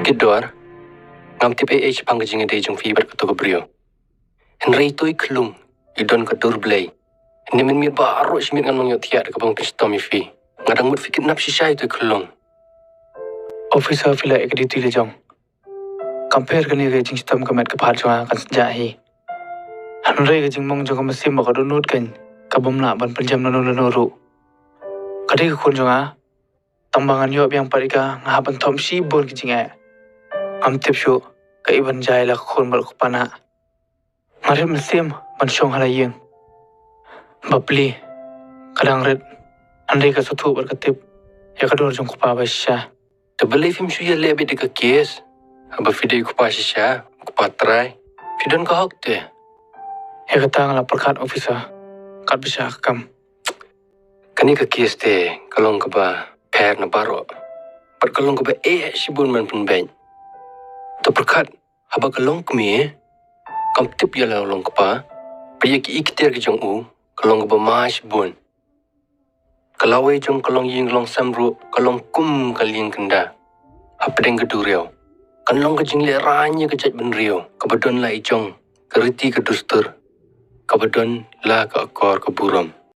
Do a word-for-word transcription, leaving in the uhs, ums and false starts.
Phi Dor, ngam tip ei ei shaphang ka jingïadei jong phi bad kato ka briew. Hynrei ito i khyllung i don ka dur Blei. Hynrei mynmiet baroh shi miet ngan long ïohthiah da kaba nga pynshitom ïa phi. Nga dang mut phi kidnap shisha ito i khyllung. Officer, phi la ïa ka duty la jong. Kam pher kane ka jingshitom ka met ka phad jong nga kan snjah hi. Hynrei ka jingmong jong ka mynsiem ba ka dohnud kan ka bym lah ban pynjem lano lano ruh. Ka dei ka khun jong nga. Tang ba ngan ïoh biang pat ïa ka nga hap ban thom shibun ki jingeh. Ngam tip shuh ka i ban jai la ka khun bad ka kpa na. Nga rit mynsiem ban shong ha la ïing. Bapli, ka dang rit. Hynrei ka sngewthuh bad ka tip ïa ka dur jong u kpa ba shisha. Te balei phim shu ïaleh beit da ka kes? Haba phi dei u kpa shisha, u kpa trai, phi don ka hok te. Ïa kata nga la pyrkhat, officer, kat ba shah ka kam. Kane ka kes te ka long kaba pher na baroh bad ka long kaba eh shibun ban pynbeit. To pyrkhat, haba ka long kmie, kam tip ïa la u long kpa, bad ïa ki ikhtiar ki jong u ka long kaba ma shibun. Ka lawei jong ka longïing longsem ruh ka long kum ka lieng kynda. Hapdeng ka duriaw kan long ka jinglehrain ïa ka jaitbynriew kaba don la i jong ka riti ka dustur, kaba don la ka akor ka burom.